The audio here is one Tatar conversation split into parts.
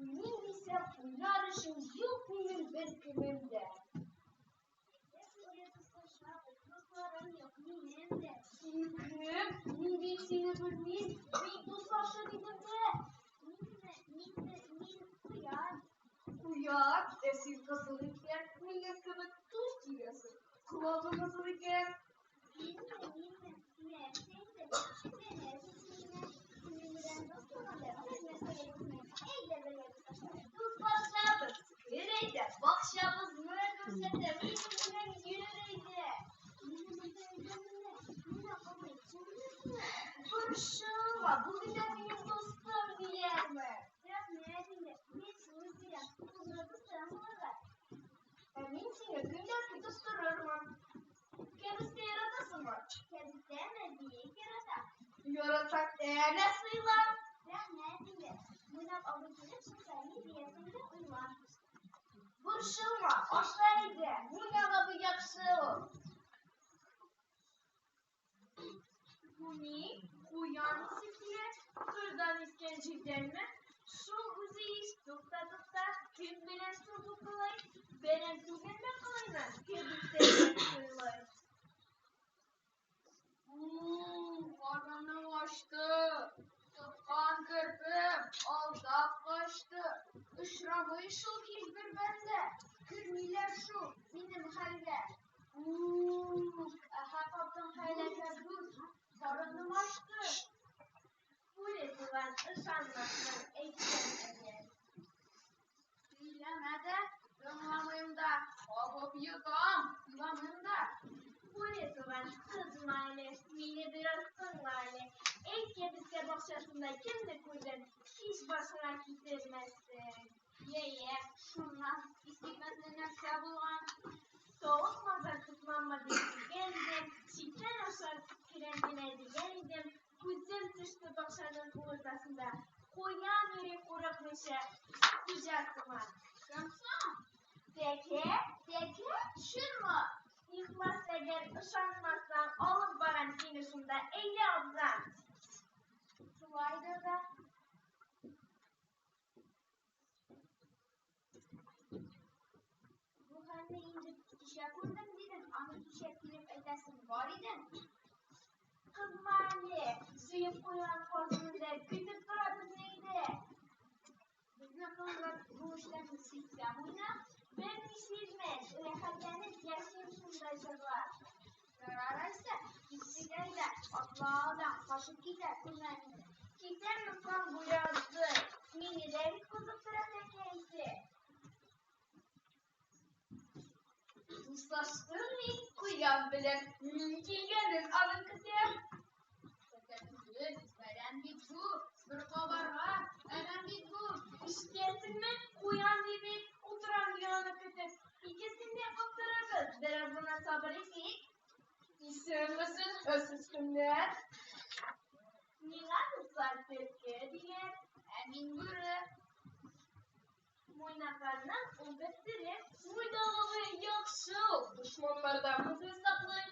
Уйныйм дисәм, уйнар өчен юк минем беркемем дә. Әйдә, бүре, дуслашабыз, дусларым юк минем дә. Син кем? Мин бит сине белмим. Бик дуслашыр идем дә. Минме, минме, мин куян. Куян, ә син кызыл икән, минем кебек дус дигәнсең. Колагың озын икән. Минме, минме, нәрсә инде, шикләнәсең син миннән. Синең белән дус булганда бер нәрсә дә куркмыйм. Әйдә бергә дуслашабыз. Дуслашабыз. Кер әйдә, бакчабызны күрсәтәм, минем белән йөр әйдә. Минем монда өйләнмә, мин акыллы түгелме? Борчылма, бүген минем дустым диярмен. Рәхмәт инде, мин сүз бирәм, тугры дустың булырга. Ә мин сине көн дә көтеп торырмын. Кәбестә яратасыңмы? Кәбестәме, бик яратам. Яратсаң, әнә сыйлар. Рәхмәт инде. Муйнак абый килеп чыкса, ни диясеңне уйла. Борчылма, аша әйдә, Муйнак абый яхшы ул. Бу ни? Куян исе килә, кырдан искән җилдәнме? Шул үзе ич, тукта, тукта, кем белән соң бу кылый? Бәрән түгелме кылыйны, кәбестә белән сыйлый? Карыным ачты, тоткан керпем алдап качты. Очрамый шул һичбер бәндә, кермиләр шул минем хәлгә. Әһә, каптың хәйләкәр дус, карыным ачты. Бүре туган, ышанмассың, әйтсәм әгәр. Сөйләмә дә, тыңламыйм да, кабып йотам, еламыйм да. Бүре туган, кызма әле, мине бераз тыңла әле. Әйт, кәбестә бакчасында кемне күрдең, һич башыңа китермәссең. Йә, йә, шуннан искитмәсле нәрсә булган? Тавык мазар тотмаммы дип килгән идем, читтән ашап керәм генә дигән идем, күзем төште бакчаның уртасында. Куян йөри курыкмыйча, хуҗа сыман. Кем соң? Тәкә, тәкә, чынмы? Ихлас әгәр ышанмасаң, алып барам сине шунда, әйдә абзам. Шулайдыр да. Бу хәлне инде кичә күрдем дидең, аны кичә килеп әйтәсең бар иде. Кызма әле, җыеп куйган каз өнендә көтеп тора безне өйдә. Безне кызлар бу эшләрне сизсә Муйнак. Берни сизмәс, рәхәтләнеп яшим шунда җырлап. Ярар алайса, киттек әйдә, атла алдан, качып китә күрмә мине. Китәме соң бу язы? Мине дә бит кызыктыра тәкә исе. Дуслаштым мин куян белән, мин килгәнен аның көтәм. Тәкә түгел, бәрән бит бу, бер кабарга, әрәм бит бу. Ишетәсеңме, куян ди бит, утырам гел аны көтеп. Икесен дә каптырырбыз, бераз гына сабыр итик. Исәнмесез, ә сез кемнәр? Миңа дуслар төлке диләр. Ә мин бүре. Муйнакларның ул бер төре. Муйнагы яхшы ул, дошманнардан безне саклый.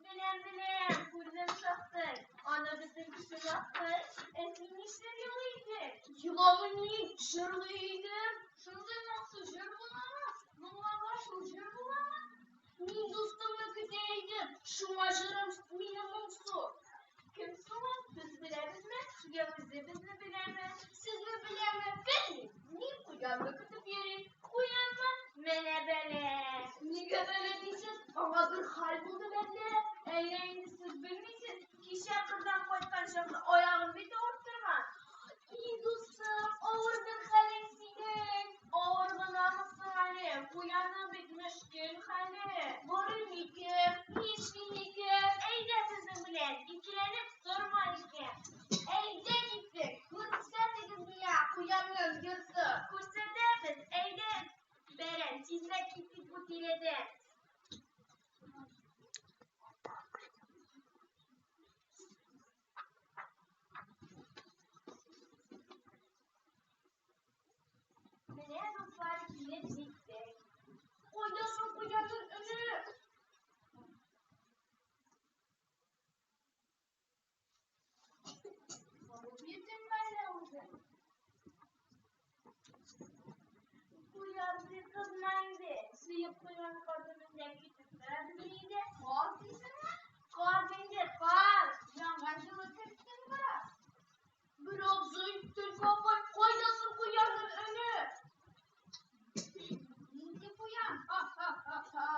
Беләм, беләм, күрдем шактый, аны бөтен кеше мактый. Ә син нишләп елый идең? Еламый, җырлый идем. Шундый моңсу җыр буламы? Моңлангач ул җыр буламы? Мин дустымны көтә идем, шуңа җырым минем моңсу. Кем соң ул, без беләбезме, я үзе безне беләме? Сезне беләме? Белмим. Мин куянны көтеп йөрим. Куянмы? Менә бәла. Нигә бәла дисез? Аңа бер хәл булды мәллә? Әллә инде сез белмисез? Кичә кырдан кайткан чакта аягын бит авырттырган. И, дустым, авырдыр хәлең синең. Авыр гынамы соң әле? Куянның бит мөшкел хәле. Барыйм икән, нишлим икән? Әйдә безнең белән, икеләнеп торма икән. Әйдә киттек, күрсәтегез миңа куянның йорты. Күрсәтәбез, әйдә, бәрән, тизрәк китик бу тирәдән. Менә, дуслар, килеп җиттек. Кайда соң куянның өне? Табып йөрдеңме әллә үзең? кызма инде. Сөеп куйган казым эзләп китеп барадымыни инде? Каз дисеңме? Каз инде, каз! Җанга җылы керттең бераз. Бер абзый, төлке апай, кайда соң куянның өне? Нинди куян? Ха-ха-ха-ха!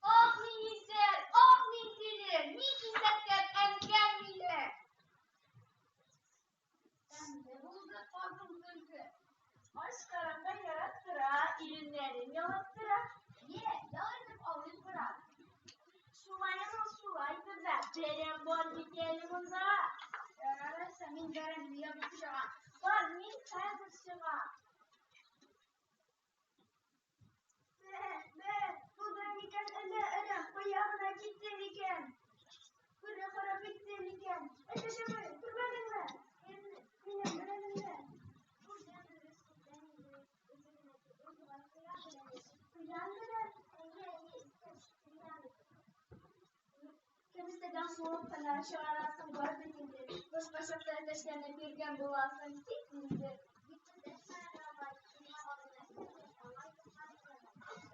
Ах, мин исәр, ах, мин тиле, ни кисәткән әнкәм мине? Тәмле булды казың, төлке. Ач карынга яраттыра, иреннәрен ялаттыра. Йә, ял итеп алыйк бераз. Шулаен ул шулайдыр да, бәрән бар бит әле монда. Ярар алайса, мин бәрәнне ябып чыгам. Бар, мин хәзер чыгам. Бә, бә, булды микән әллә әрәм, кая гына китте микән? Бүре харап итте микән? Әтәч абый, күрмәдеңме? Кемне? Минем бәрәнемне. Күргән дөрес күптән инде, үзе генә түгел бугай, куян белән дә. Куян белән? Әйе, әйе, иптәш, куян белән. Кәбестәдән сугып кына чыгарасың бар бит инде. Башка чакта әтәчләнеп йөргән буласың. Кит инде. Бик эндәшмә әле алай, Муйнак абый нәрсә дигән, аңа әйтеп карыйк әле.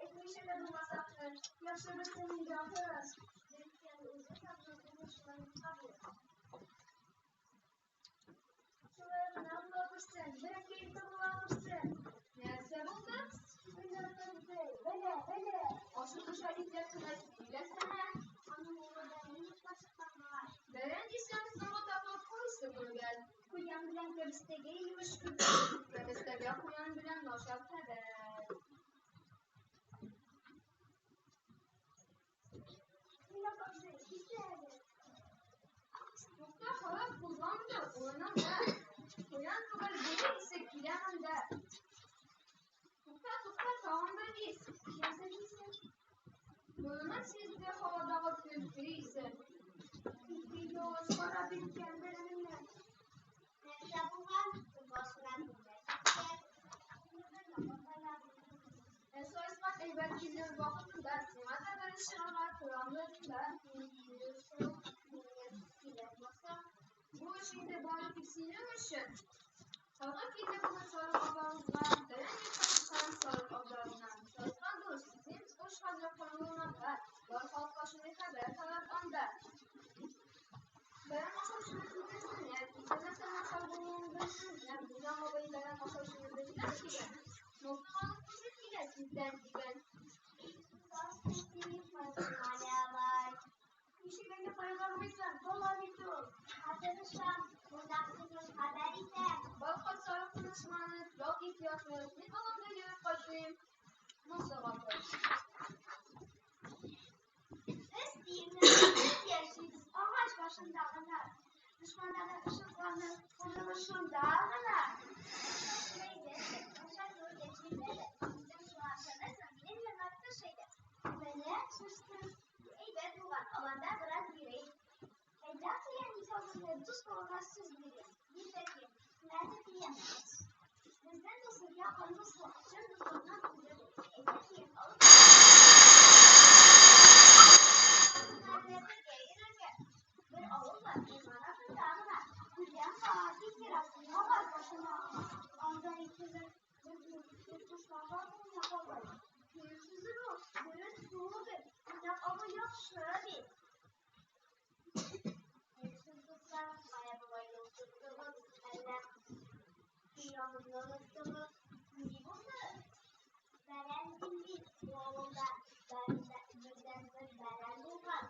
Әйтмичә дә булмас ахры. Яхшы белсен инде ахры. Дөрес әле, үзе табынып булмый шулай юкка булыр. Шулай гына була күрсен, бәрәкәй табыла күрсен. Нәрсә булды? Муйнак абзый, бәла, бәла. Ашыкмыйча ипләп кенә сөйләсәнә. Аның улы бәрән юкка чыккан бугай. Бәрән дисәң, соңгы тапкыр кайсы күргән? Куян белән кәбестәгә юеш күргән. Кәбестәгә куян белән начар хәбәр. Муйнак абзый, кисә әле. Тукта, харап булгандыр урының да. Куян түгел, бүре исе килә монда. Тукта, тукта, тагын бер ис. Нәрсә дисең? Борынын сизде һавадагы төлке исе. Төлке явыз харап иткән бәрәнемне. Нәрсә булган? Башына күлмәк кигән. Бер вакытта Ә саескан әйбәт килер вакытында сиңа да бер чыгарга торамын да. Ниндидер шул, минем килеп баса. Бу эш инде бары тик синең өчен. Кайгы килде бүген сарык абагызга, бәрән юкка чыккан сарык абзарыннан. Саескан дус, син оч хәзер караңгы урманга, бар халыкка шундый хәбәр тарат анда. Бәрән ашаучыны китерсеннәр, исән-сау начар булуын белсеннәр. Муйнак абый бәрән ашаучыны белсәм дигән, мылтык алып күчеп килә тиздән дигән. Здравствуйте, абай. Ничек инде кайгырмыйсың, бала бит ул. Хәзер ышан, Муйнак түгел, хәбәр итә. Байкат сарык тынычланып, ял ит ятып, мин аланда йөреп кайтыйм. Мылтык атып. Без тиеннән без яшибез агач башында гына. Дошманнардан ышыкланып, урыны шунда гына. Үзең шуңа ышанырсың, минем янга төш әйдә. Менә төштем. Әйбәт булган, аланда бераз йөрик. Әйдә куян икәүбезгә дус булырга сүз бирик. Нишләтим? Нәрсә тиен? Бездән дуслык якын дуслык, чын дуслыкның үзе бу. Әйдә тиен, алып хәзер бергә йөрергә. Бер авыл бар, урман артында гына. Куян бар, бик ерак, агач башына. Анда икебез бер дошман бар Муйнак абый. Кем сүзе бу? Дөрес түгел. Муйнак абый яхшы бит. Юксыз дуслар, кая болай юл тоттыгыз, әллә куянымны оныттыгыз? Ни булды? Бәрән дим бит, бу авылда бердәнбер бәрән булган.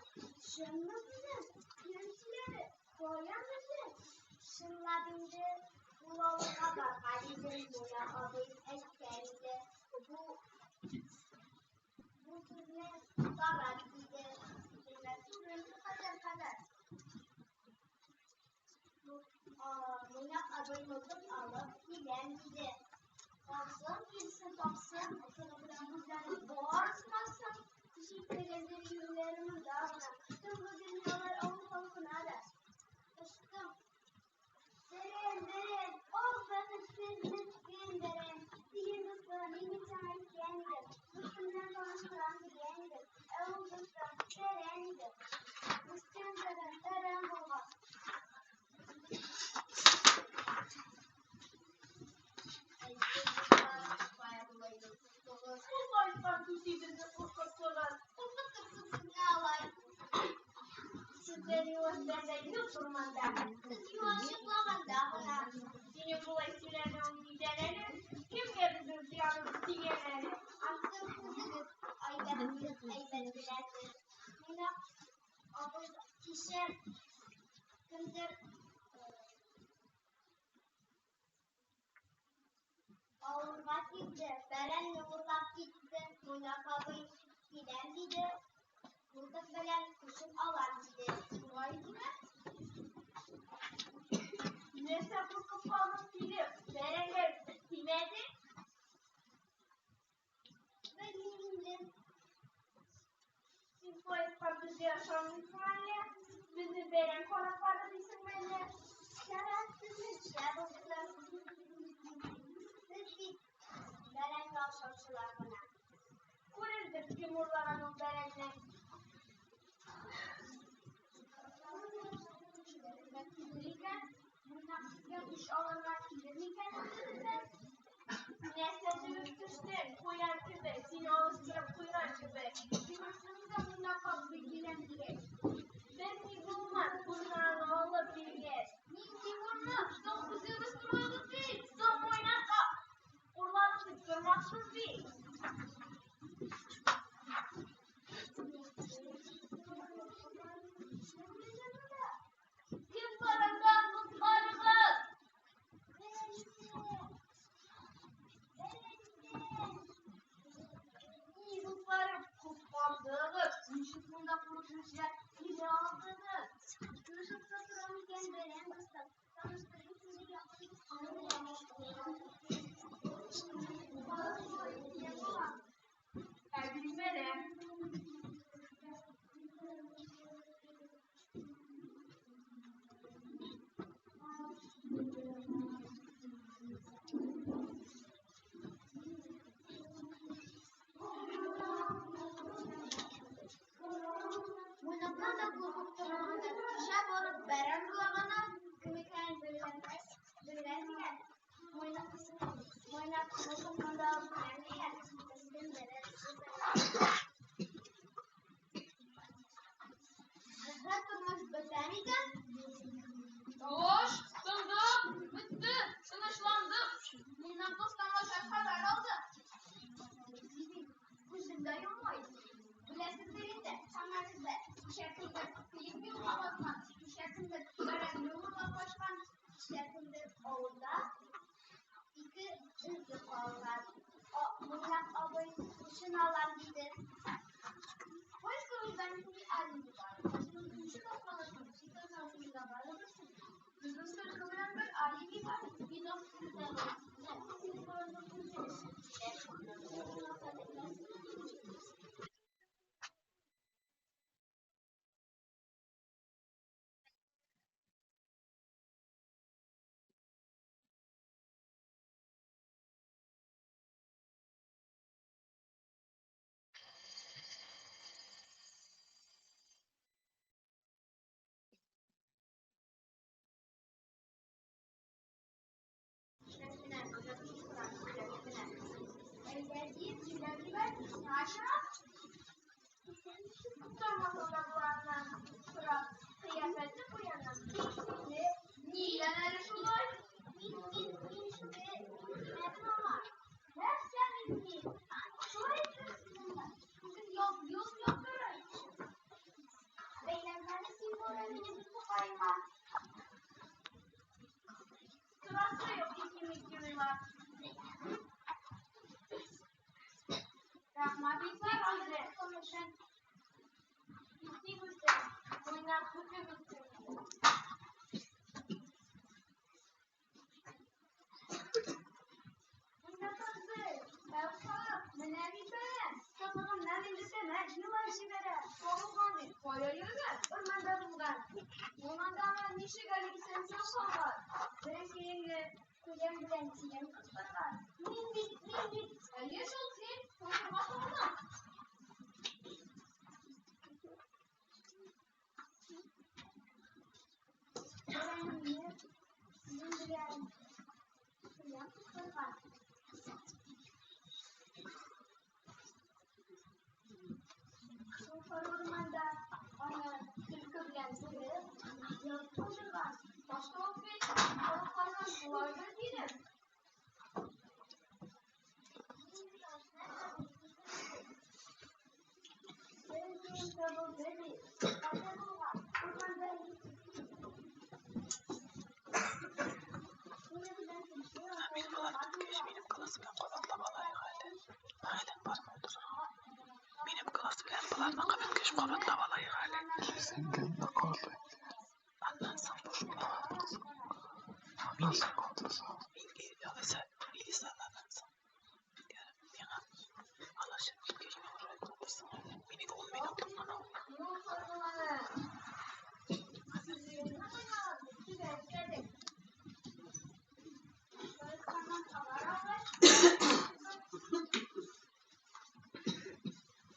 Чынмы сүзең? Кем сөйләде? Каян белдең? Чынлап инде, ул авылга барган идем, Муйнак абый әйткән иде. Бу бу сүзне тарат диде. Димәк түгел, хәзер хәбәр. Муйнак абый мылтык алып киләм диде. Тапсын, килсен, тапсын, шуның белән бүләнеп барысын алсын. Җитмәгәндер йөрүләре монда гына. Тынгы бирми алар авыл халкына да. Очтым. Бәрән, бәрән, ах бәхетсез, мескен бәрән. Кайткан түти безне куркыттыгыз. Куркытырсыз безне алай. Сездән юаш бәндә юк урманда. Сез юаш йоклаганда гына. Синең болай сөйләнүең нидән әле? Кемгә безнең зыяныбыз тигән әле? Анысын үзегез әйбәт беләсез. Муйнак абый кичә кемдер авылга килде, бәрәнне урлап китте. Муйнак абый киләм диде, мылтык белән үчен алам диде. Шулай димә? Нәрсә куркып калдың килеп? Бәрәнгә тимәде? Белмим инде. Син кайткан безгә ышанмыйсың әллә? Безне бәрән караклары дисеңме әллә? Сәгать сезнеңчә булсын. Без бит бәрәңге ашаучылар гына. Күрербез, кем урлаган ул бәрәнне. Килер икән, Муйнак сезгә үч алырга килер микән инде бездән? Нәрсә җебеп төштең, куян кебек, сине алыштырып куйган кебек. Сиңа да Муйнак абзый киләм дигәч. Берни булмас, бурны алып биргәч. Нинди бурны? Соң үзегез урладыгыз бит. Соң Муйнакка урладык дип тормакчыбыз бит. Кем бар анда, коткарыгыз! Ни, дусларым, коткардыгыз. Ничек монда куркынычка килә алдыгыз? Тырышып та торам икән бәрән дустым. Таныштырыйм сезне якын дустым белән. Балык шулай дигән була. Ә билгеле. Муйнактан да куркып тормаганнар. Кичә барып бәрән урлаганнар. Кем икәнен белгән икән. Муйнак Муйнак мылтык монда алып киләм дигән. Бездән бәрән Рәхәт тормыш бетә микән? Тавыш тынды, бетте, тынычландык. Муйнак дустан начар хәбәр алдык. Күзем дә йоммый. Беләсездер инде, һәммәгез дә. Кичә кемдер киек юлга баткан, кичә кемдер бәрәңге урлап качкан. Кичә кемдер авылда ике өзде калган. Муйнак абый үчен алам диде. Кайсыгызда нинди алиби бар? Ничек акланасың? Син Безнең Сөлге белән бер алиби бар. Әйдә диеп җибәр җибәр, сиңа чират. Тормаса да боларны сорап, кыяфәте куянның бик серле. Нидән әле шулай? Мин шуны тимәдем аңа. Нәрсә мин мин? Шулай иттерсез монда. Үзең ялт-йолт ялтырый. Бәйләнмәле син бүре минем дустыкаема. Сорасы юк ике-мике уйлап. Рәхмәт, дуслар, сезгә. Өчен. Песи күсе, Муйнак күке күсе. Муйнак абзый, әүхәп, менә бит бәрән. Шатлыгымнан инде сәмән елап җибәрә. Табылган дип кая йөргән? Урманда булган. Урманда аңа ничек әле исән-сау калган? Бәрәкәеңне куян белән тиен кыстырган. Мин бит, мин бит. Әйе шул син, шалтырга салдың. Бәрәнне тиен белән куян кыстырган. Шулайдыр дидем. Мин болар беткәч, минем класс белән кабатлап алыйк әле. Хәлең бармы утырырга? Минем класс белән боларныкы беткәч кабатлап алыйк әле. Син кемне кабатлыйм дигән? Аннан соң буш була. Аннан соң кабатласагыз. Мин алайса Илизалардан соң. Миңа алар чыгып киткәч, миңа шулай калдырсың әле. Минеке ун минутлык кына ул. Юл соргылары. Сүзләрне кыйналып, төгәл эшләдек. Саесканнан алар алгач,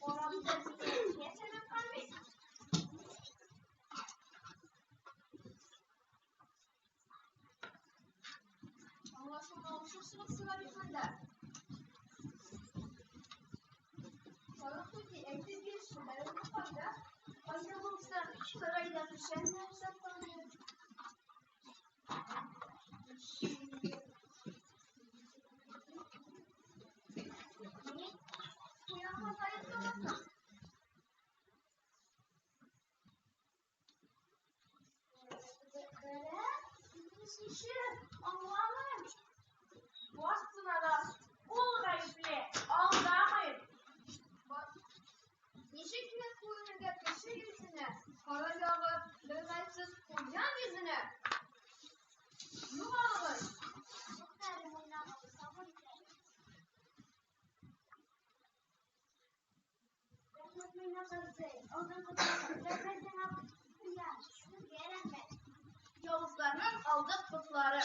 Карабыз әбекәйгә сәбәп калмый. Аңлашылмаучылык чыга бит монда. Сарык түти, әйтеп бирче, бәрәңге кайда? Кайда булса, сарайда печән нәрсә калды? Куян хатаен табасың. Аңламыйм. Барсына да ул гаепле, алдамыйм. Ничек кенә күренергә кеше йөзенә, кара ягы бер гаепсез куян йөзенә? Югалыгыз! Тукта әле, Муйнак абый, сабыр ит әле. Рәхмәт, Муйнак абзый, алдынгы ташны рәхмәт сиңа, куян, сезгә рәхмәт. Явызларның алдык ботлары.